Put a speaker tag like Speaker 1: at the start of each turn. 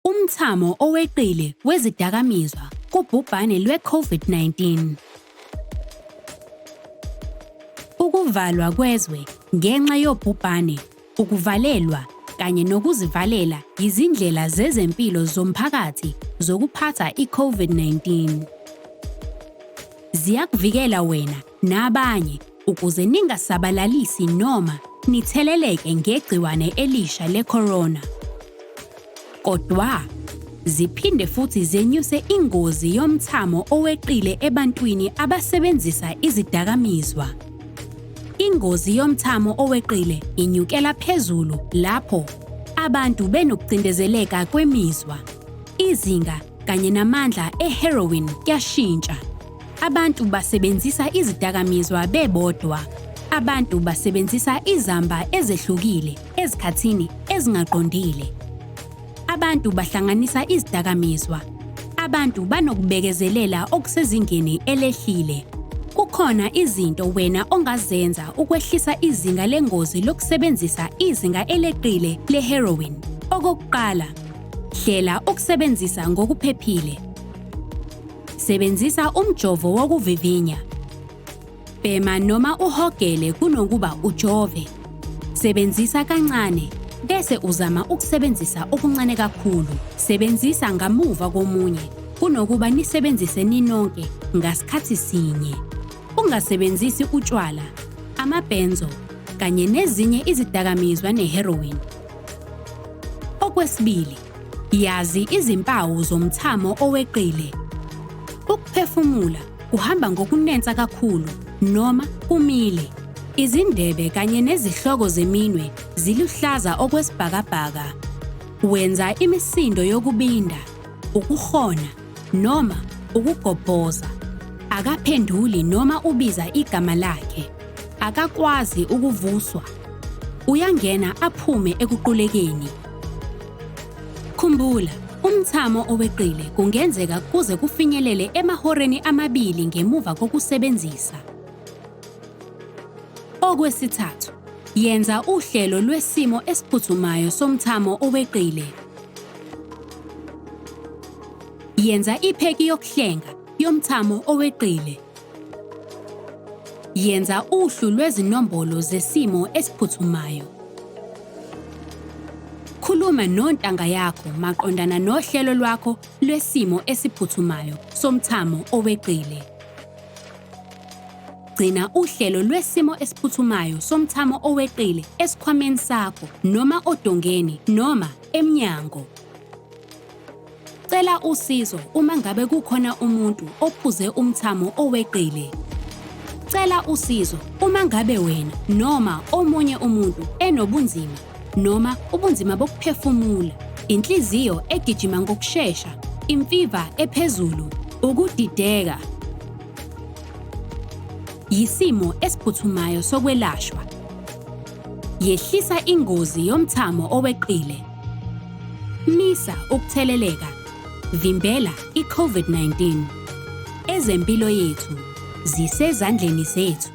Speaker 1: Umthamo oweqile wezidakamizwa kubhubhane lwe-COVID-19. Ukuvalwa kwezwe ngenxa yobhubhane, ukuvalelwa kanye nokuzivalela yizindlela zezempilo zomphakathi zokuphatha i-COVID-19. Ziyakuvikela wena nabanye ukuze ningasabalalisi noma nitheleleke ngegciwane elisha le-corona. Kodwa ziphinde futhi zenyuse ingozi yomthamo oweqile ebantwini abasebenzisa izidakamizwa. Ingozi yomthamo oweqile inyukela phezulu lapho abantu benokucindezeleka kwemizwa, izinga kanye namandla e-heroin kuyashintsha. Abantu basebenzisa izidakamizwa bebodwa. Abantu basebenzisa izamba ezehlukile ezikhathini ezingaqondile. Abantu bahlanganisa izidakamizwa. Abantu banokubekezelela okusezingeni elehlile. Kukhona izinto wena ongazenza ukwehlisa izinga lengozi lokusebenzisa izinga eleqile le-heroin. Okokuqala, hlela ukusebenzisa ngokuphephile. Sebenzisa umjovo wokuvivinya. Bhema noma uhogele kunokuba ujove. Sebenzisa kancane bese uzama ukusebenzisa okuncane kakhulu. Sebenzisa ngamuva komunye kunokuba nisebenzise ninonke ngasikhathi sinye. Ungasebenzisi utshwala, amabenzo kanye nezinye izidakamizwa ne-heroin. Okwesibili, yazi izimpawu zomthamo oweqile. Ukuphefumula kuhamba ngokunensa kakhulu noma kumile. Izindebe kanye nezihloko zeminwe ziluhlaza okwesibhakabhaka. Wenza imisindo yokubinda, ukuhona noma ukugobhoza. Akaphenduli noma ubiza igama lakhe. Akakwazi ukuvuswa. Uyangena aphume ekuqulekeni. Khumbula, umthamo oweqile kungenzeka kuze kufinyelele emahoreni amabili ngemuva kokusebenzisa. Okwesithathu, yenza uhlelo lwesimo esiphuthumayo somthamo oweqile. Yenza ipheki yokuhlenga yomthamo oweqile. Yenza uhlu lwezinombolo zesimo esiphuthumayo. Khuluma nontanga yakho maqondana nohlelo lwakho lwesimo esiphuthumayo somthamo oweqile. Gcina uhlelo lwesimo esiphuthumayo somthamo oweqile esikhwameni sakho noma odongeni noma emnyango. Cela usizo uma ngabe kukhona umuntu ophuze umthamo oweqile. Cela usizo uma ngabe wena noma omunye umuntu enobunzima noma ubunzima bokuphefumula, inhliziyo egijima ngokushesha, imfiva ephezulu, ukudideka. Yisimo esiphuthumayo sokwelashwa. Yehlisa ingozi yomthamo oweqile. Misa ukutheleleka. Vimbela i-COVID-19. Ezempilo yethu zisezandleni zethu.